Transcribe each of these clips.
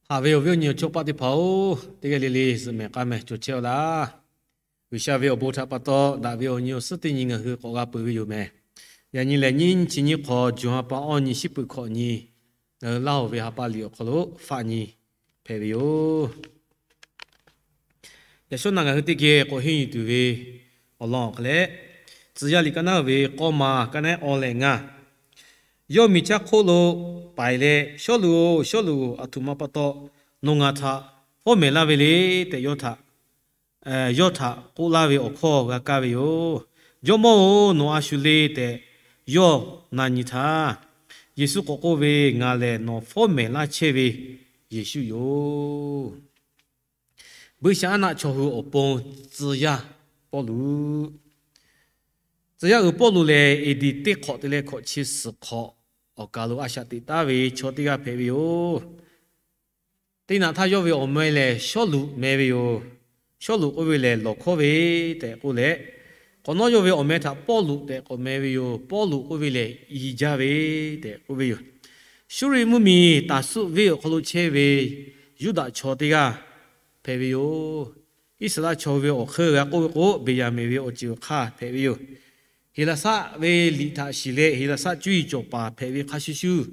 Haꞈ ve awˬ viˉ awˬ nyi awˬ chawˇ paˆ teˇ hpaˍ-oˬ, teˇ g'aˇ le le zuhꞈ mehˍ k'aˇ meh cawˬ chehˇ-aw laˇ. G'uiˬsha ve awˬ bon htaꞈ pa taw daꞈ ve awˬ nyi awˬ suhˉ teˇ nyi ngaˬ hui k'awꞈ g'a peuˬ ve yoˬ meh. Yaꞈ nyi lehˬ, nyiˇ chi nyiˇ hk'aw June ha pa awˇ nyi shiˉ peuꞈ hkawꞈ nyi, ngaˬ hui Laˇ hoˍ ve ha pa liꞈ awˬ hk'aw lo faˆ nyi hpehꞈ ve yoˬ. Yaꞈ shawˉ naꞈ ngaˬ hui teˇ geh k'awꞈ henˇ yuˬ tuˬ ve awˬ lawn awˬ hk'aw leh, Tcuh yaˇ liꞈ kaˇ naˉ ve k'awˇ ma kaˇ naˉ awˬ lehˬ ngaˇ, yawˇ miˬ chaˇ hk'oˆ lo paiˍ leh, Sawˉluꞈ-oˬ, Sawˉluꞈ-oˬ, aˬ htoꞈ ma pa taw nawˬ ngaˬ htaꞈ fawˉ mehˍ laˇ ve le tehꞈ yawˇ htaꞈ, yawˇ htaꞈ k'oˆ laˇ ve awˬ hkawˇ g'a kaˇ ve yoˬ. Jawˇmawˇ-oˬ, nawˬ a shu le tehꞈ yawˇ na nyi htaˇ, Yeˍsuˆ k'awꞈ k'oˆ ve, Ngaˬ lehˬ nawˬ fawˉ mehˍ laˇ chehˇ ve Yeˍsuˆ yoˬ. Buiˇshaˆaˉnaˆ chaw hui awˬ pon tcuh yaˇ Pawˇluꞈ, tcuh yaˇ uiˍ Pawˇluꞈ lehˬ, A D teˇ hk'awꞈ te leh hkawꞈ chi suhˍ hk'awꞈ awˬ kaˬ lo a shaꞈ teꞈ taˉ ve chaw teˇ g'aˇ hpehꞈ ve yoˬ. Teˇ naꞈ htaˇ yawˇ ve awˬ meh lehˬ Sawˉluꞈ meh ve yoˬ. Sawˉluꞈ k'oˆ ve lehˬ lawˬ hkawˉ ve tehꞈ k'oˆ leh, k'awꞈ nawˉ yawˇ ve awˬ meh htaꞈ Pawˇluꞈ tehꞈ k'awꞈ meh ve yoˬ. Pawˇluꞈ k'oˆ ve lehˬ i jaˇ ve tehꞈ k'oˆ ve yoˬ. Suˇriˆ mvuhˇmiˬ Taˍsuˆ venˇ awˬ hk'aw lo chehˇ ve Yuˇdaꞈ chaw teˇ g'aˇ hpehꞈ ve yoˬ. Iˉsaˍreˍlaˆ chaw ve awˬ hk'eun g'a k'oˆ ve k'o, Beˍyaˍmenˍ ve awˬ ceuˬ awˬ hk'aˇ hpehꞈ ve yoˬ. Heˍlaˍsaˆ ve liꞈ htaꞈ shiˍ leh Heˍlaˍsaˆ cuˇ yiˍ cawˬ paˍ hpehꞈ ve hk'a shuˍ shuˍ,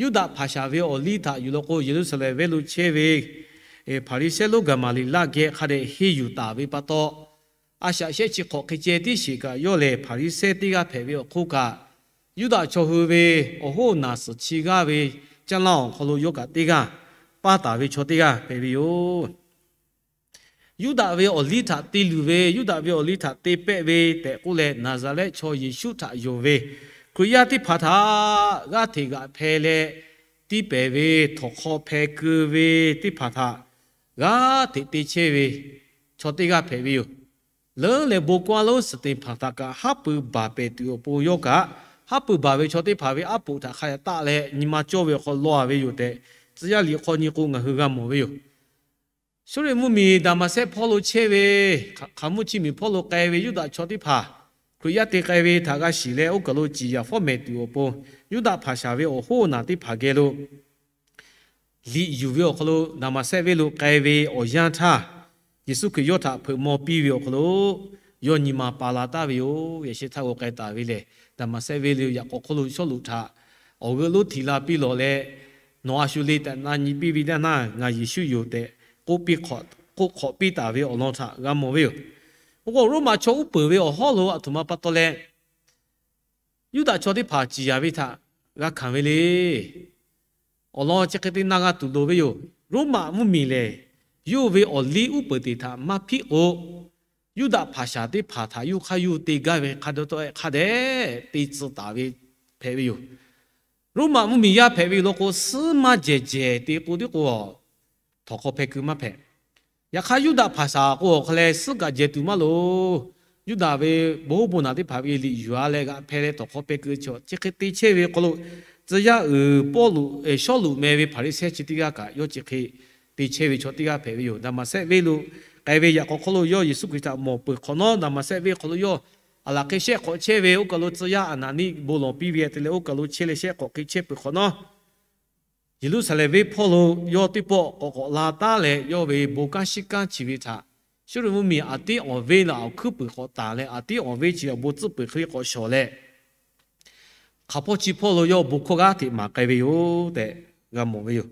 Yuˇdaꞈ hpaˍ shaˍ ve awˬ liˇ htaꞈ yuˬ law k'o, Yeˍruˆsaˍlehnˍ venˇ lo chehˇ ve Hpaˍriˍsehˇ lonˉ Gaˍmaˍleˍlaˆ geh hk'a dehꞈ henˇ yuˬ taˍ ve pa taw, a shaꞈ shehˆ chi hk'awꞈ hk'e ceh tiˉ sheˍ kaꞈ yawˇ lehˬ Hpaˍriˍsehˇ teˇ g'aˇ hpehꞈ ve awˬ hk'oˆ kaꞈ, Yuˇdaꞈ chaw hui ve awˬ hoˉ naˬ suhˍ chi g'aˇ ve caˇ lanˇ awˬ hk'aw lo yawˇ kaꞈ teˇ g'aˇ paˇ taˍ ve chaw teˇ g'aˇ hpehꞈ ve yoˬ. Yuˇdaꞈ ve awˬ liˇ htaꞈ te luˬ ve, Yuˇdaꞈ ve awˬ liˇ htaꞈ te pehˆ ve tehꞈ k'oˆ leh, Naˍzaˍrehˆ chaw Yeˍsuˆ htaꞈ yonˍ ve Hkriꞈ yaˇ teˇ hpaˍ htaꞈ g'aˇ hteꞈ g'aꞈ hpeh leh, tiˇ pehˍ ve htawnˍ hk'aw hpeh keu ve teˇ hpaˍ htaꞈ g'aˇ hteꞈ te chehˇ ve chaw teˇ g'aˇ hpehꞈ ve yoˬ. Leuˉ leh bon kawˇ lonˉ suhˍ teˇ hpaˍ htaꞈ kaꞈ haˉ pui baˬ pehˍ tuˬ awˬ pon yawˇ kaꞈ, haˉ pui baˬ ve chaw teˇ hpaˍ ve aˉ poꞈ htaꞈ hk'a dehꞈ taˆ leh nyi ma cawˇ ve awˬ hk'aw lo a ve yoˬ tehꞈ, Tcuh yaˇ liꞈ hk'aw nyi k'o ngaˬ hui g'a mawˬ ve yoˬ. Suˇriˆ mvuhˇmiˬ Daˍmaˍsehˆ hpawˇ lo chehˇ ve, hk'aˬ mvuhˇ chi miˬ hpawˇ lo k'ai ve Yuˇdaꞈ chaw teˇ hpaˍ, Hkriꞈ yaˇ te k'ai ve htaꞈ g'a shiˍ leh oˇ kaˬ lo ciˍ yaˍ fawˉ mehˍ tuˬ awˬ pon, Yuˇdaꞈ hpaˍ shaˍ ve awˬ hoˉ naˬ teˇ hpaˍ geh lo liꞈ yuˬ ve awˬ hk'aw lo Daˍmaˍsehˆ venˇ lo k'ai ve awˬ yanˇ htaˇ, Yeˍsuˆ Hkriꞈ yawˇ htaꞈ hpeuꞈ maw piˇ ve awˬ hk'aw lo yawˇ nyi ma pa la taˍ ve yoˬ. Yaꞈ sheh htaˇ g'a k'ai taˍ ve lehˬ, Daˍmaˍsehˆ venˇ lo yaꞈ k'awꞈ hk'oˆ lo Sawˉluꞈ htaꞈ awˬ g'euˆ lonˉ htiꞈ la piˇ lawˬ leh, Nawˬ a shu le tehꞈ na nyi piˇ ve teˇ naˇ, ngaˬ Yeˍsuˆ yoˬ tehꞈ k'oˆ piˇ hk'awꞈ k'oˆ hk'awꞈ piˇ taˍ ve awˬ lawn htaꞈ g'a mawˬ ve yoˬ. Oˇ k'o, Roˉmaꞈ chaw uˉ peunˍ ve awˬ hawˉ lo aˬ htoꞈ ma pa taw leh Yuˇdaꞈ chaw teˇ hpaˍ ciˍ yaˍ ve htaꞈ g'a hkanˍ ve le. Awˬ lawn chi hk'e te na g'a tuˬ loˍ ve yoˬ. Roˉmaꞈ mvuhˇmiˬ lehˬ, yawˇ ve awˬ liˇ uˉ peunˍ teˇ htaꞈ maˇ hpiˆ k'o, Yuˇdaꞈ hpaˍ shaˍ teˇ hpaˍ htaꞈ yawˇ hk'aˇ yawˇ te gaˇ ve hk'a dehꞈ te tcuh taˍ ve hpehꞈ ve yoˬ. Roˉmaꞈ mvuhˇmiˬ yaˇ hpehꞈ ve yoˬ law k'o, suhˉ maˇ jehˬ jehˬ te k'o tiˉ k'o, htawnˍ hk'aw hpeh keu maˇ hpehꞈ. Yaꞈ hk'aˇ, Yuˇdaꞈ hpaˍ shaˍ k'o awˬ hk'a leh suhˉ kaꞈ jehˬ tuˬ maˇ loˍ. Yuˇdaꞈ ve bon hoˉ bon naˬ teˇ hpaˍ ve liꞈ yuˬ-a leh g'aꞈ hpeh leh htawnˍ hk'aw hpeh keu chi hk'e te chehˇ ve hk'aw lo, tcuh yaˇ uiˍ Pawˇluꞈ, Sawˉluꞈ meh ve Hpaˍriˍsehˇ chi teˇ g'aˇ kaꞈ yawˇ chi hk'e te chehˇ ve chaw teˇ g'aˇ hpehꞈ ve yoˬ. Daˍmaˍsehˆ venˇ lo k'ai ve yaꞈ k'aw hk'oˆ lo yawˇ Yeˍsuˆ Hkriꞈ htaꞈ mawˬ peuˬ hk'awꞈ nawˉ, Daˍmaˍsehˆ venˇ hk'aw lo yawˇ aˬ laˬ hk'e shehˆ hk'awꞈ chehˇ ve oˇ kaˬ lo tcuh yaˇ Aˍnaˍniˆ bon lawˬ piˇ ve te leh oˇ kaˬ lo chehˇ leh shehˆ hk'awꞈ hk'e chehˇ peuˬ hk'awꞈ nawˉ, Yeˍruˆsaˍlehnˍ venˇ hpawˇ lo yawˇ teˇ pawˆ k'awꞈ k'awꞈ la taˉ leh, yawˇ ve bon kanˉ shiˉ kanˉ chi ve htaꞈ Suˇriˆ mvuhˇmiˬ aˬ tiˉ awˬ venˇ la awˬ hkuiˉ puiˍ k'awꞈ tanˍ leh, aˬ tiˉ awˬ venˇ chi awˬ bon tcuhˉ peuˬ hk'e k'awꞈ shawˍ leh, hk'aˬ hpawˇ chi hpawˇ lo yawˇ bon hkawˇ g'aˇ hteꞈ maˍ k'ai ve yoˬ tehꞈ g'a mawˬ ve yoˬ.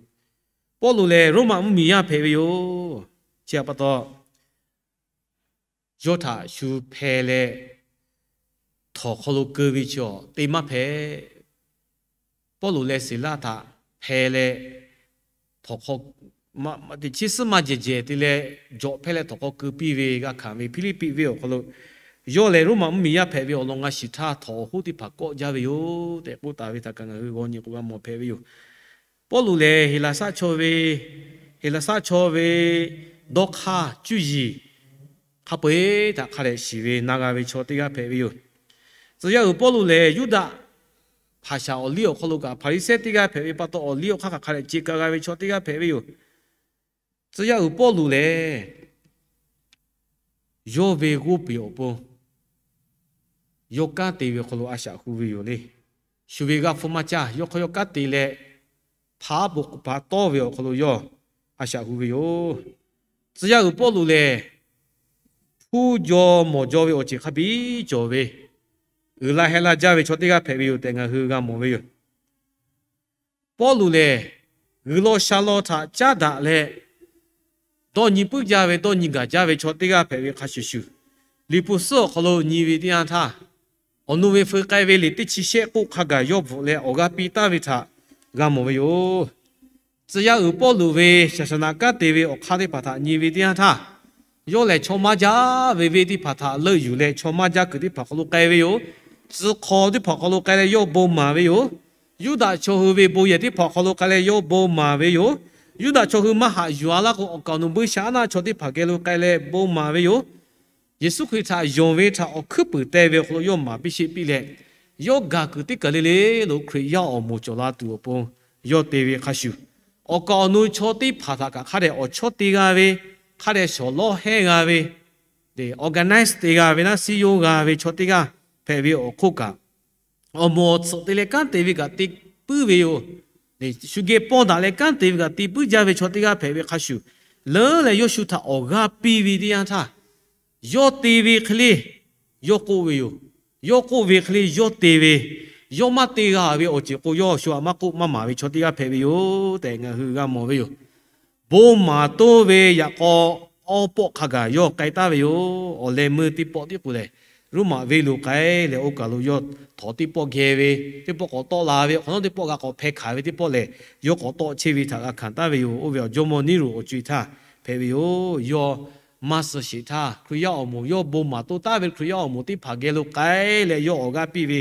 Pawˇluꞈ lehˬ, Roˉmaꞈ mvuhˇmiˬ yaˇ hpehꞈ ve yoˬ. Chi htaꞈ pa taw, yawˇ htaꞈ shu hpeh leh htawnˍ hk'aw lo keu ve chi awˬ te maˇ hpehꞈ. Pawˇluꞈ leh Siˍlaˆ htaꞈ hpeh leh, htawnˍ hk'aw, teꞈ chiˉ suhˉ maˇ jehˬ jehˬ te leh, jawꞈ hpehˇ leh htawnˍ hk'aw keu piˇ ve g'a hkanˍ ve Hpiˇliˇpiˆ venˇ awˬ hk'aw lo, yawˇ lehˬ Roˉmaꞈ mvuhˇmiˬ yaˇ hpehꞈ ve awˬ lawn g'a shiˍ htaˇ, htawnˍ awˬ hoˉ teˇ hpaˍ kawˆ jaˇ ve yoˬ tehꞈ k'oˆ taˍ ve htaꞈ kaꞈ ngaˬ hui g'aw nyi k'o g'a mawˬ hpehꞈ ve yoˬ. Pawˇluꞈ lehˬ, Heˍlaˍsaˆ chaw ve, Heˍlaˍsaˆ chaw ve dawˇ hk'aˇ cuˇ yiˍ hk'a peu-eˬ htaꞈ hk'a dehꞈ shiˍ ve na g'a ve chaw teˇ g'aˇ hpehꞈ ve yoˬ. Tcuh yaˇ uiˍ Pawˇluꞈ lehˬ, Yuˇdaꞈ hpaˍ shaˍ awˬ liˇ awˬ hk'aw lo kaꞈ Hpaˍriˍsehˇ teˇ g'aˇ hpehꞈ ve pa taw, awˬ liˇ awˬ hk'aˇ hk'aˬ hk'a dehꞈ ce ka g'a ve chaw teˇ g'aˇ hpehꞈ ve yoˬ. Tcuh yaˇ uiˍ Pawˇluꞈ lehˬ, yawˇ ve g'oˇ peˬ awˬ pon yawˇ kanˉ te ve awˬ hk'aw lo a shaꞈ hu ve yoˬ le. Shu ve g'aˇ hpfuhˇ maˇ caˇ, yawˇ hk'aw yawˇ kanˉ te leh, hpaˍ aˉ poꞈ k'oˍ paˍ tawˇ ve awˬ hk'aw lo yawˇ a shaꞈ hu ve yoˬ. Tcuh yaˇ uiˍ Pawˇluꞈ lehˬ, hpu jaw mawˬ jaw ve awˬ ceuˬ hk'a biˇ cawˬ ve, uiˍ la heh la jaˇ ve chaw teˇ g'aˇ hpehꞈ ve yoˬ tehꞈ ngaˬ hui g'a mawˬ ve yoˬ. Pawˇluꞈ lehˬ, g'uiˬ law sha law htaꞈ caˉ daꞈ leh, dawˇ nyi puiˉ jaˇ ve dawˇ nyi gaˬ jaˇ ve chaw teˇ g'aˇ hpehꞈ ve hk'a shuˍ shuˍ, Liꞈ hpu suhˉ awˬ hk'aw lo nyi ve teˇ yanˇ htaˇ, awˬ nu ve feu k'ai ve liꞈ teˇ chi shehˆ k'oˆ hk'a gaˬ yawˇ bvuhꞈ leh awˬ g'aˇ piˇ taˍ ve htaꞈ g'a mawˬ ve yoˬ. Tcuh yaˇ uiˍ Pawˇluꞈ ve shaˍ shaˍ naꞈ kanˉ te ve awˬ hk'aˇ teˇ hpaˍ htaꞈ nyi ve teˇ yanˇ htaˇ, yawˇ lehˬ chaw maˇ jaˇ ve venˇ teˇ hpaˍ htaꞈ leuˆ yuˬ leh chaw maˇ jaˇ kuiˬ teˇ hpaˍ hk'aw lo k'ai ve yoˬ. Tcuh hk'aw teˇ hpaˍ hk'aw lo k'ai leh yawˇ bon maˍ ve yoˬ. Yuˇdaꞈ chaw hui ve bon yehˬ teˇ hpaˍ awˬ hk'aw lo k'ai leh yawˇ bon maˍ ve yoˬ. Yuˇdaꞈ chaw hui maˇ haꞈ yuˬ a laˇ k'o, awˬ kaˍ awˬ nu buiˇshaˆaˉnaˆ chaw teˇ hpaˍ geh lo k'ai leh bon maˍ ve yoˬ. Yeˍsuˆ Hkriꞈ htaꞈ yonˍ ve htaꞈ awˬ hkuiˉ puiˍ teh ve awˬ hk'aw lo yawˇ maˍ piˇ sheˆ piˇ leh, yawˇ gaˬ kuiˬ teˇ kaˬ le le lo Hkriꞈ yaˇ awˬ moˍ cawˬ la tuˬ awˬ pon yawˇ te ve hk'a shuˍ, awˬ kaˍ awˬ nu chaw teˇ hpaˍ htaꞈ kaꞈ hk'a dehꞈ awˬ chawˇ te g'a ve, hk'a dehꞈ shawˍ lawˇ hehnˇ g'a ve, organize te g'a ve naˉ siˉ yoˇ g'a ve chaw teˇ g'aˇ hpehꞈ ve awˬ hk'oˆ kaꞈ, awˬ moˍ awˬ tsuhꞈ te leh kanˉ te ve kaꞈ te puiˉ ve yoˬ. Shu geh pawˇ daꞈ leh kanˉ te ve kaꞈ te puiˉ jaˇ ve chaw teˇ g'aˇ hpehꞈ ve hk'a shuˍ, leuˉ leh yawˇ shu htaꞈ awˬ g'aˇ piˇ ve teˇ yanˇ htaˇ, yawˇ te ve hk'e le yawˇ k'oˆ ve yoˬ. Yawˇ k'oˆ ve hk'e le yawˇ te ve, yawˇ maˇ te g'a ve awˬ ceuˬ k'o, yawˇ shu htaꞈ maˇ k'oˆ maˇ maˍ ve chaw teˇ g'aˇ hpehꞈ ve yoˬ tehꞈ ngaˬ hui g'a mawˬ ve yoˬ. Bon maˍ toˇ ve yaꞈ k'aw awˇ pawˆ hk'a gaˬ yawˇ k'ai taˍ ve yoˬ. Awˬ leh meuˇ teˇ pawˆ tiˉ k'o lehˬ, Roˉmaꞈ venˇ lo k'ai leh oˇ kaˬ lo yawˇ htawnˍ teˇ pawˆ geh ve, teˇ pawˆ k'awꞈ tawˆ la ve, hk'awꞈ nawˉ teˇ pawˆ g'a k'awꞈ hpeh hkanˍ ve teˇ pawˆ lehˬ, yawˇ k'awꞈ tawˆ chehˇ ve htaꞈ g'a hkanˍ taˍ ve yoˬ. Oˇ ve awˬ jawˇmawˇ Neˇroˍ awˬ co-e htaˇ hpehꞈ ve yoˬ. Yawˇ maˇ suh sheˍ htaˇ, Hkriꞈ yaˇ awˬ moˍ yawˇ bon maˍ toˇ taˍ ve Hkriꞈ yaˇ awˬ moˍ teˇ hpaˍ geh lo k'ai leh yawˇ awˬ g'aˇ piˇ ve,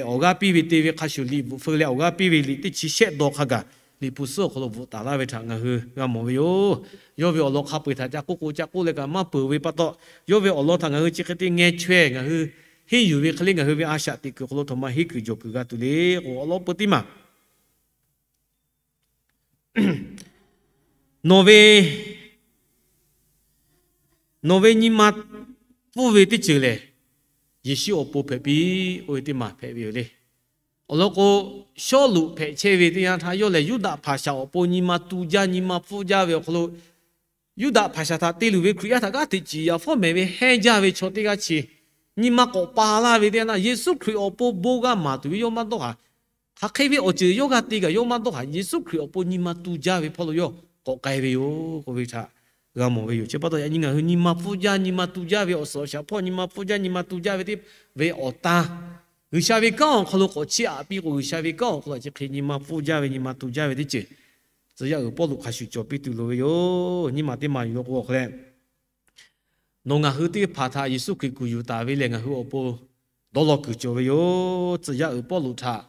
awˬ g'aˇ piˇ ve te ve hk'a shuˍ, liꞈ bvuhꞈ feu leh awˬ g'aˇ piˇ ve liꞈ teˇ chi shehˆ daw hk'a gaˬ Liꞈ hpu suhˉ awˬ hk'aw lo bvuhꞈ taˍ laˇ ve htaꞈ ngaˬ hui g'a mawˬ ve yoˬ. Yawˇ ve awˬ lawn hk'a peu-eˬ htaꞈ ca k'oˆ k'o ca k'oˆ leh kaꞈ maˇ peuˬ ve pa taw, yawˇ ve awˬ lawn htaꞈ ngaˬ hui chi hk'e te ngeh chaweh ngaˬ hui henˇ yuˬ ve hk'e le ngaˬ hui ve a shaꞈ teꞈ kuiˬ awˬ hk'aw lo htaꞈ ma henˇ kuiˬ jawˬ kuiˬ g'a tuˬ le k'o, awˬ lawn peu teˇ maˬ nawˬ ve, nawˬ ve nyi ma pfuhˇ ve teˇ ceuˬ lehˬ, Yeˍsuˆ awˬ pon hpehꞈ piˇ, oˇ ve teˇ maˬ hpehꞈ ve yoˬ le. Awˬ lawn k'o, Sawˉluꞈ hpehꞈ chehˇ ve teˇ yanˇ htaˇ yawˇ lehˬ Yuˇdaꞈ hpaˍ shaˍ awˬ pon nyi ma tu jaˇ, nyi ma pfuhˇ jaˇ ve awˬ hk'aw lo, Yuˇdaꞈ hpaˍ shaˍ htaꞈ te luˬ ve Hkriꞈ yaˇ htaꞈ kanˉ te ciˍ yaꞈ fawˉ mehˍ ve hehnˇ jaˇ ve chaw teˇ g'aˇ chi, nyi ma k'awꞈ pa laˇ ve teˇ yanˇ htaˇ, Yeˍsuˆ Hkriꞈ awˬ pon bon g'a maˍ tuˬ ve yawˇ maˇ dawˇ haˍ. Hk'aˬ hk'e ve awˬ ceuˬ yawˇ g'a te kaꞈ yawˇ maˇ dawˇ haˍ. Yeˍsuˆ Hkriꞈ awˬ pon nyi ma tu jaˇ ve hpawˇ lo yawˇ k'awꞈ k'ai ve yoˬ k'oˆ ve htaꞈ g'a mawˬ ve yoˬ. Chi pa taw yaꞈ nyi ngaˬ hui nyi ma pfuhˇ jaˇ, nyi ma tu jaˇ ve awˬ suhˍ awˬ shaˍ hpawˇ nyi ma pfuhˇ jaˇ, nyi ma tu jaˇ ve teˇ ve awˬ tan, G'uiˬsha ve kanˉ awˬ hk'aw lo k'awꞈ chiˇ aꞈ piˇ k'o, G'uiˬsha ve kanˉ awˬ hk'aw lo chi hk'e nyi ma pfuhˇ jaˇ ve, nyi ma tu jaˇ ve teˇ ceuˬ tcuh yaˇ uiˍ Pawˇluꞈ hk'a shuˍ cawˬ piˇ tuˬ loˍ ve yoˬ. Nyiˇ maˬ teˇ maˬ yuˬ lo k'o hk'e leh, nawˬ ngaˬ hui teˇ hpaˍ htaꞈ Yeˍsuˆ Hkriꞈ kuˬ yuˬ taˍ ve lehˬ, ngaˬ hui awˬ pon dawˇ law kuiˬ cawˬ ve yoˬ. Tcuh yaˇ uiˍ Pawˇluꞈ htaꞈ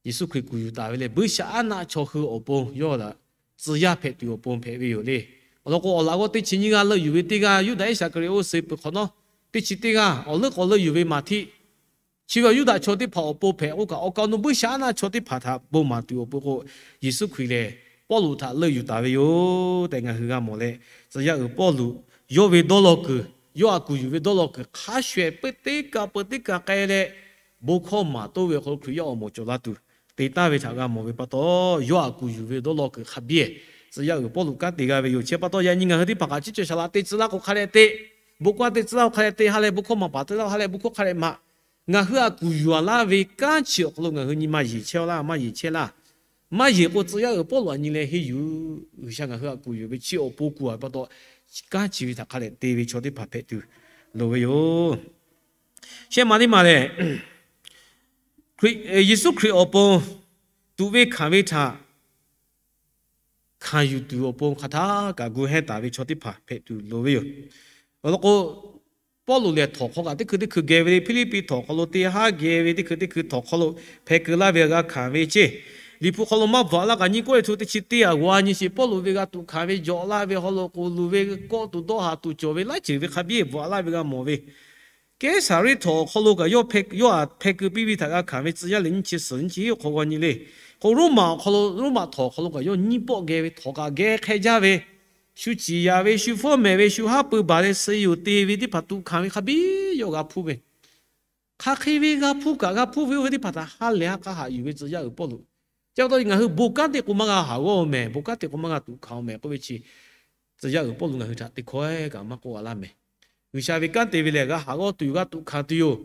Yeˍsuˆ Hkriꞈ kuˬ yuˬ taˍ ve lehˬ, buiˇshaˆaˉnaˆ chaw hui awˬ pon yawˇ htaꞈ tcuh yaˇ hpehꞈ tuˬ awˬ pon hpehꞈ ve yoˬ le. Awˬ lawn k'o, awˬ laꞈ g'awˇ teˇ chi nyiˇ g'aˇ leuˆ yuˬ ve teˇ g'aˇ Yuˇdaꞈ Iˉsaˍkaˍriˍoˆ suh peuˬ hk'awꞈ nawˉ, teˇ chi teˇ g'aˇ awˬ leuˆ k'awꞈ leuˆ yuˬ ve Maˍhtiˆ, chi ve Yuˇdaꞈ chaw teˇ hpaˍ awˬ pon hpehꞈ k'oˆ kaꞈ, awˬ kaˍ awˬ nu buiˇshaˆaˉnaˆ chaw teˇ hpaˍ htaꞈ bon maˍ tuˬ awˬ pon k'o, Yeˍsuˆ Hkriꞈ lehˬ Pawˇluꞈ htaꞈ leuˆ yuˬ taˍ ve yoˬ tehꞈ ngaˬ hui g'a mawˬ leh, tcuh yaˇ uiˍ Pawˇluꞈ yawˇ ve dawˇ law kuiˬ, yawˇ htaꞈ kuˬ yuˬ ve dawˇ law kuiˬ hk'a shuˍ ehˍ peuˬ teˇ kaˬ peuˬ teˇ kaˬ k'ai leh, bon hkawˇ maˍ toˇ ve awˬ hk'aw lo Hkriꞈ yaˇ awˬ moˍ cawˬ la tuˬ te taˍ ve htaꞈ g'a mawˬ ve pa taw, yawˇ htaꞈ kuˬ yuˬ ve dawˇ law kuiˬ hk'a biˇ ehˍ tcuh yaˇ uiˍ Pawˇluꞈ kanˉ te g'a ve yoˬ. Chi pa taw yaꞈ nyi ngaˬ hui teˇ hpaˍ kaꞈ chi cawˬ shaˍ laꞈ te tcuh laˇ k'o hk'a dehꞈ te, bon kawˇ te tcuh laˇ k'o hk'a dehꞈ te, ha lehˬ bon hkawˇ maˍ paˍ te laˇ k'o ha lehˬ bon hkawˇ hk'a dehꞈ maˍ. Ngaˬ hui htaꞈ kuˬ yuˬ a laˇ ve kanˉ chi awˬ hk'aw lo ngaˬ hui nyi ma yeˬ chehˇ laˇ maˇ yeˬ chehˇ laˇ. Maˇ yeˬ k'o tcuh yaˇ uiˍ Pawˇluꞈ aꞈ nyi leh henˇ yuˬ, G'uiˬsha ngaˬ hui htaꞈ kuˬ yuˬ ve chi awˬ pon kuˬ a ve pa taw, kanˉ chi ve htaꞈ hk'a dehꞈ te ve chaw teˇ hpaˍ hpehꞈ tuˬ loˍ ve yoˬ. Shehˆ ma teˇ maˬ lehˬ, Yeˍsuˆ Hkriꞈ awˬ pon tuꞈ ve hkanˍ ve htaꞈ hkanˍ yuˬ tuˬ awˬ pon hk'aˬ htaˇ kaꞈ gu hehnˇ taˍ ve chaw teˇ hpaˍ hpehꞈ tuˬ loˍ ve yoˬ. Awˬ lawn k'o, Pawˇluꞈ lehˬ htawnˍ hk'aw kaꞈ teˇ hkui teˇ hkui geh ve le, Hpiˇliˇpiˆ htawnˍ hk'aw lo teˇ haˉ geh ve teˇ hkui teˇ hkui htawnˍ hk'aw lo hpeh keu laˇ ve g'a hkanˍ ve ceˇ. Liꞈ hpu hk'aw lo maˇ bvuhꞈ laˇ kaꞈ nyiˇ Kawˇrenˍhtuˆ teˇ chi teˇ a g'aw a nyi sheˍ, Pawˇluꞈ ve g'a tuꞈ hkanˍ ve jawꞈ laˇ ve haw lo k'oˍ luˬ ve kawˆ tuˬ dawˇ haˍ tuˬ cawˬ ve laiˉ ceuˬ ve hk'a biˇ bvuhꞈ laˇ ve g'a mawˬ ve. Kehˉsaˍriˆ htawnˍ awˬ hk'aw lo kaꞈ yawˇ htaꞈ hpeh keu piˇ ve htaꞈ g'a hkanˍ ve tcuh yaˇ lehˬ nyiˇ chi suhˍ nyiˇ chi hiˉ hk'aw g'aw nyi le. K'o Roˉmaꞈ awˬ hk'aw lo, Roˉmaꞈ htawnˍ awˬ hk'aw lo kaꞈ yawˇ nyiˇ pawˆ geh ve htawnˍ kaꞈ geh hk'e jaˇ ve, shu ciˍ yaˍ ve, shu fawˉ mehˍ ve, shu haˉ pui baˬ leh suh yoˬ te ve teˇ hpaˍ tuꞈ hkanˍ ve hk'a biˇ yawˇ g'a hpuˇ ve. Hk'aˬ hk'e ve g'a hpuˇ kaꞈ g'a hpuˇ ve oˇ ve teˇ hpaˍ htaꞈ ha lehˬ ha k'a haꞈ yuˬ ve tcuh yaˇ uiˍ Pawˇluꞈ Chi pa taw ngaˬ hui bon kanˉ te k'o maˇ g'a haˍ g'awˇ mehˍ, bon kanˉ te k'o maˇ g'a tuꞈ hkanˍ mehˍ k'oˆ ve chi, tcuh yaˇ uiˍ Pawˇluꞈ ngaˬ hui htaꞈ teˇ hkawehˉ kaꞈ maˇ k'oˆ a laˇ mehˍ. G'uiˬsha ve kanˉ te ve lehˬ g'a haˍ g'awˇ tuˬ yoˬ, g'a tuꞈ hkanˍ tuˬ yoˬ.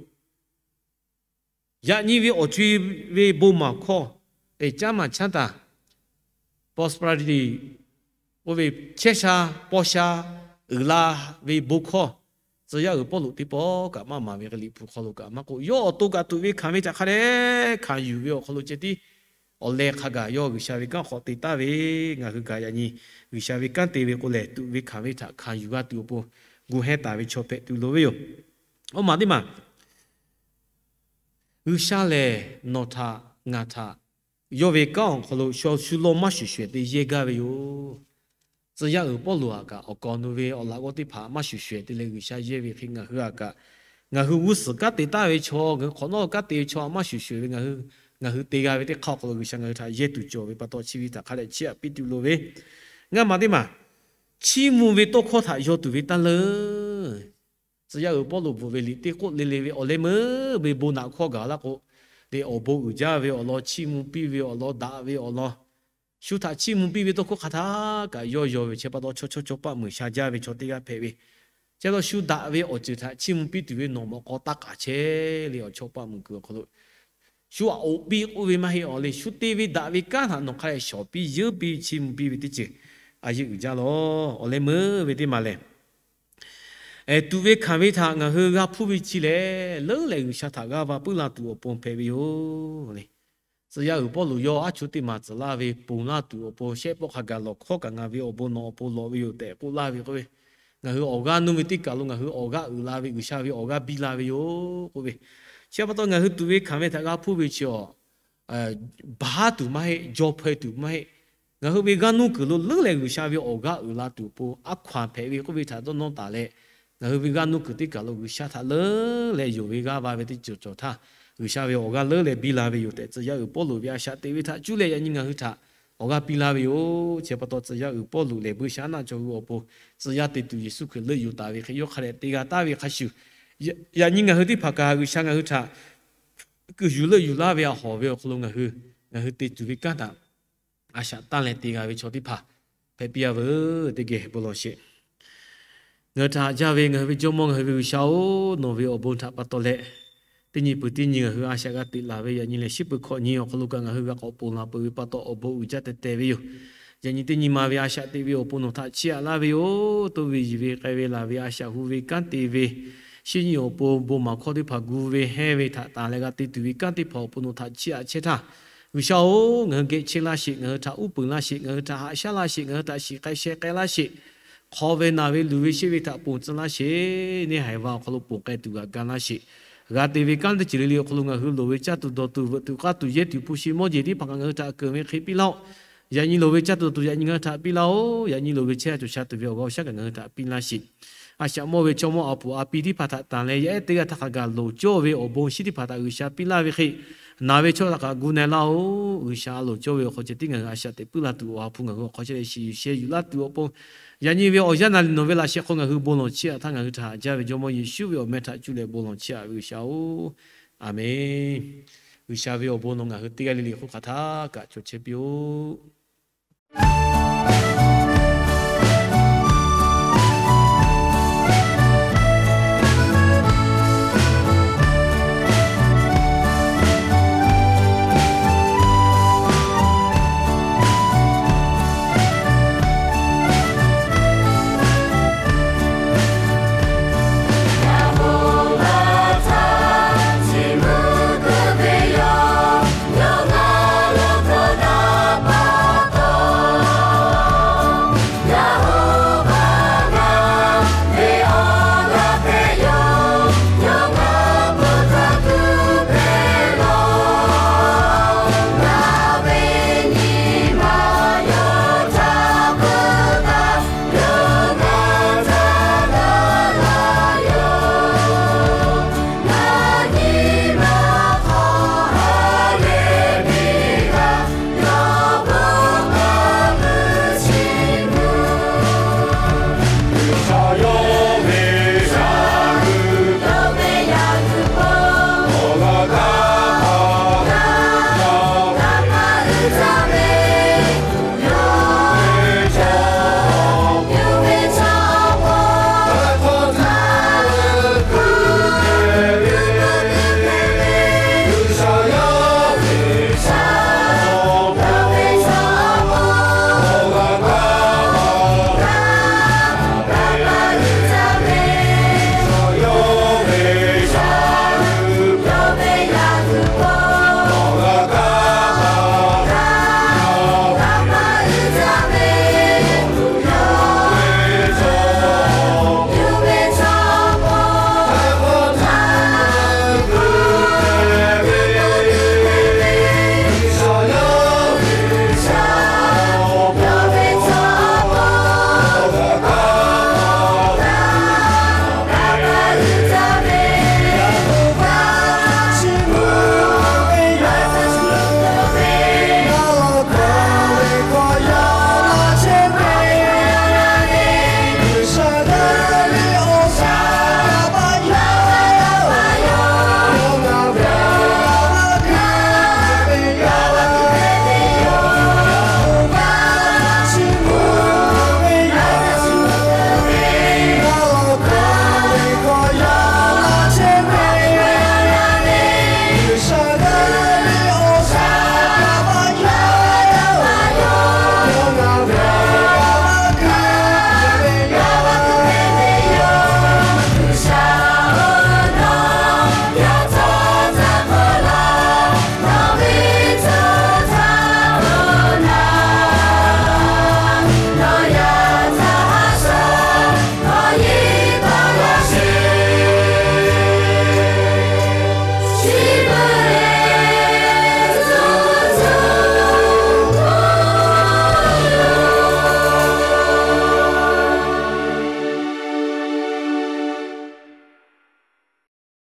Yaꞈ nyi ve awˬ co-e ve bon maˍ hkawˇ, caˉ maˬ chaˉ taˍ, prosperity, oˇ ve chehˇ sha paw sha uiˍ la ve bon hkawˇ, tcuh yaˇ uiˍ Pawˇluꞈ teˇ pawˆ kaꞈ maˇ maˍ ve, Liꞈ hpu hk'aw lo kaꞈ maˇ k'oˆ. Yawˇ awˬ to kaꞈ tuꞈ ve hkanˍ ve htaꞈ hk'a dehꞈ hkanˍ yuˬ ve awˬ hk'aw lo ceh tiˉ awˬ leh hk'a gaˬ yawˇ G'uiˬsha ve kanˉ hk'awꞈ te taˍ ve, ngaˬ hui kaꞈ yaꞈ nyi G'uiˬsha ve kanˉ te ve k'o lehˬ, tuꞈ ve hkanˍ ve htaꞈ hkanˍ yuˬ g'a tuˬ awˬ pon gu hehˉ taˍ ve chaw hpehꞈ tuˬ loˍ ve yoˬ. Awˬ maˬ teˇ maˬ G'uiˬsha lehˬ nawˬ htaꞈ ngaˬ htaꞈ yawˇ ve kanˉ awˬ hk'aw lo shu lawn maˇ shuˍ shuˍ te yehˇ gaˇ ve yoˬ. Tcuh yaˇ uiˍ Pawˇluꞈ aꞈ kaꞈ awˬ kaˍ awˬ nu ve awˬ laꞈ g'awˇ teˇ hpaˍ maˇ shuˍ shuˍ te leh G'uiˬsha yehˇ ve hk'e, ngaˬ hui aꞈ kaꞈ ngaˬ hui g'uˇ suhˍ kanˉ te taˍ ve chaw, ngaˬ hui hk'awꞈ nawˉ kanˉ te ve chaw maˇ shuˍ shuˍ ve ngaˬ hui, ngaˬ hui te g'a ve teˇ hk'aˇ awˬ hk'aw lo G'uiˬsha ngaˬ hui htaꞈ yehˇ tuˬ cawˬ ve pa taw, chi ve htaꞈ hk'a dehꞈ chiˇ aꞈ piˇ tuˬ loˍ ve. Ngaˇ maˬ teˇ maˬ chiˇ mvuh ve tawˇ hkawˇ htaꞈ yaw tuˬ ve taˇ leuˉ. Tcuh yaˇ uiˍ Pawˇluꞈ bvuhꞈ ve liꞈ teˇ k'oˆ le le ve awˬ leh meuˇ ve bon naꞈ hkawˇ gaˬ laˇ k'o, te awˬ bon uiˍ jaˇ ve awˬ lawn, chiˇ mvuh piˇ ve awˬ lawn, daꞈ ve awˬ lawn, shu htaꞈ chiˇ mvuh piˇ ve tawˇ hkawˇ hk'a htaˇ kaꞈ yawˇ yaw ve chi pa taw, chaw chaw chaw paˆ muiˬ sha jaˇ ve chaw teˇ g'aˇ hpehꞈ ve. Chi pa taw shu daꞈ ve awˬ ceuˬ htaꞈ chiˇ mvuh piˇ tuˬ ve nawˬ mawꞈ k'aw taˇ k'aꞈ chehˇ le. Awˬ chaw paˆ muiˬ kuiˬ awˬ hk'aw lo shu aꞈ oꞈ piˇ k'oˆ ve maˇ heˆ. Awˬ leh shu te ve daꞈ ve kanˉ htaꞈ nawˬ hk'a dehꞈ shawˍ piˇ, yeunˇ piˇ, chiˇ mvuh piˇ ve teˇ ceuˬ a yeˇ uiˍ jaˇ lawˬ. Awˬ leh meuˇ ve teˇ maˬ lehˬ, tuꞈ ve hkanˍ ve htaꞈ ngaˬ hui g'a hpuˇ ve chi lehˬ, leuˉ leh G'uiˬsha htaꞈ g'aˇ va puiˉ laˇ tuˬ awˬ pon hpehꞈ ve yoˬ le. Tcuh yaˇ uiˍ Pawˇluꞈ yawˇ aˉ chu teˇ maˬ tcuhˍ laˇ ve ponˬ laˇ tuˬ awˬ pon, shehˆ pawˆ hk'a gaˬ lawˬ hkawˇ kaꞈ ngaˬ ve awˬ bon nawˬ awˬ pon lawꞈ ve yoˬ tehꞈ k'oˆ laˇ ve k'oˆ ve, ngaˬ hui awˬ g'aˇ nuˇ ve teˇ kaˬ lo ngaˬ hui awˬ g'aˇ uiˍ la ve G'uiˬsha ve awˬ g'aˇ biˇ la ve yoˬ k'oˆ ve. Chi pa taw ngaˬ hui tuꞈ ve hkanˍ ve htaꞈ g'a hpuˇ ve chi awˬ baˬ haˉ tuˬ maˇ heˆ, jaw hpaw-e tuˬ maˇ heˆ. Ngaˬ hui ve g'aˇ nuˇ kuiˬ lo leuˉ leh G'uiˬsha ve awˬ g'aˇ uiˍ la tuˬ awˬ pon aˉ hkaw-anˬ hpehꞈ ve k'oˆ ve htaꞈ dawˇ nawˇ taˍ leh, ngaˬ hui ve g'aˇ nuˇ kuiˬ teˇ kaˬ lo G'uiˬsha htaꞈ leuˉ leh yonˍ ve g'aˇ va ve teˇ ceuˬ cawˬ htaˇ, G'uiˬsha ve awˬ g'aˇ leuˉ leh biˇ la ve yoˬ tehꞈ, tcuh yaˇ uiˍ Pawˇluꞈ ve a shaꞈ teꞈ ve htaꞈ cuˇ leh yaꞈ nyi ngaˬ hui htaꞈ awˬ g'aˇ piˇ laˇ ve yoˬ. Chi pa taw tcuh yaˇ uiˍ Pawˇluꞈ lehˬ buiˇshaˆaˉnaˆ chaw hui awˬ pon tcuh yaˇ te tuˬ Yeˍsuˆ Hkriꞈ leuˆ yuˬ taˍ ve hk'e yawˇ hk'a dehꞈ te g'a taˍ ve hk'a shuˍ, yaꞈ nyi ngaˬ hui teˇ hpaˍ kaꞈ G'uiˬsha ngaˬ hui htaꞈ kuiˬ yuˬ leuˆ yuˬ laˇ ve a hawˍ ve awˬ hk'aw lo ngaˬ hui, ngaˬ hui te tuˬ ve kanˉ htaꞈ a shaꞈ tanˇ leh te g'a ve chaw teˇ hpaˍ hpehꞈ piˇ a veuˬ teˇ geh bon lawˬ sheˍ. Ngaˬ hui htaꞈ haꞈ jaˇ ve ngaˬ hui ve Jawˇmawˇ, ngaˬ hui ve G'uiˬsha-oˬ, nawˬ ve awˬ bon htaꞈ pa taw leh, teˇ nyi peuˬ teˇ nyi ngaˬ hui a shaꞈ g'a teꞈ laˬ ve yaꞈ nyi lehˬ, shiˉ peuˬ hkawꞈ nyi awˬ hk'aw lo kaꞈ ngaˬ hui g'a k'awꞈ ponˬ laˬ peuˬ ve pa taw awˬ bon uiˍ jaˇ teh teh ve yoˬ. Yaꞈ nyi teˇ nyi ma ve a shaꞈ teꞈ ve awˬ pon nawˬ htaꞈ chiˇ aꞈ laˇ ve yoˬ. Toˇ ve yiˬ ve k'ai ve laˬ ve a shaꞈ hu ve kanˉ te ve, shinˉ nyi awˬ pon bon maˍ hkawˇ teˇ hpaˍ gu ve hehnˇ ve htaꞈ tanˬ leh g'a te tuˬ ve kanˉ teˇ hpaˍ awˬ pon nawˬ htaꞈ chiˇ aꞈ chehˇ htaˇ, G'uiˬsha-oˬ, ngaˬ hui geh chehˇ laˇ sheˍ, ngaˬ hui htaꞈ uˉ peunˍ laˇ sheˍ, ngaˬ hui htaꞈ haꞈ shaˉ laˇ sheˍ, ngaˬ hui htaꞈ shiˍ k'ai sheh k'ai laˇ sheˍ, hk'aw ve naˬ ve luˬ ve sheˆ ve htaꞈ ponˬ tcuh laˇ sheˍ, neˇ haiˬ va awˬ hk'aw lo ponˬ k'ai tuˬ g'aꞈ ga laˇ sheˍ. G'a te ve kanˉ teˇ ceuˬ le le awˬ hk'aw lo ngaˬ hui loˍ ve caˇ tuˬ dawˬ tuˬ veuꞈ tuˬ k'aˇ tuˬ yehˇ tuˬ hpu shi mawˇ jeˬ teˇ hpaˍ kaꞈ ngaˬ hui htaꞈ keunˍ ve hk'e piˇ laˇ-oˆ. Yaꞈ nyi loˍ ve caˇ tuˬ dawˬ tuˬ yaꞈ nyi ngaˬ hui htaꞈ piˇ laˇ-oˆ. Yaꞈ nyi loˍ ve chehˇ sha cawˬ sha tuˬ ve awˬ g'aˇ awˬ shaˉ kaꞈ ngaˬ hui htaꞈ piˇ laˇ sheˍ. A shaꞈ mawˇ ve chaw mawˇ a puˍ a pi teˇ hpaˍ htaꞈ tanˬ leh yaˇ ehˉ teˇ g'aˇ htaˇ hk'a gaˬ loˍ cawˇ ve awˬ bon shinˉ teˇ hpaˍ htaꞈ G'uiˬsha piˇ laˇ ve hk'e, naˬ ve chaw htaꞈ kaꞈ gu na laˇ-oˆ. G'uiˬsha a loˍ cawˇ ve awˬ hk'aw ceh tiˉ ngaˬ hui a shaꞈ teꞈ puiˉ laˇ tuˬ, Awˬ ha hpu ngaˬ hui awˬ hk'aw chehˇ leh shiˍ yuˬ sheh yuˬ laˇ tuˬ awˬ pon, yaꞈ nyi ve awˬ yanˇ naˍ riˍ nawˬ ve laꞈ sheh hk'aw ngaˬ hui bon lawˬ chiˇ aꞈ htaˇ, ngaˬ hui htaꞈ haꞈ jaˇ ve Jawˇmawˇ Yeˍsuˆ ve awˬ meh htaꞈ cuˇ leh bon lawˬ chiˇ aꞈ ve G'uiˬsha-oˬ, Aˍmenˍ. G'uiˬsha ve awˬ bon nawˬ ngaˬ hui teˇ g'aˇ le le hk'oˆ hk'aˬ htaˇ kaꞈ cawˬ chehˇ piˇ-oˆ.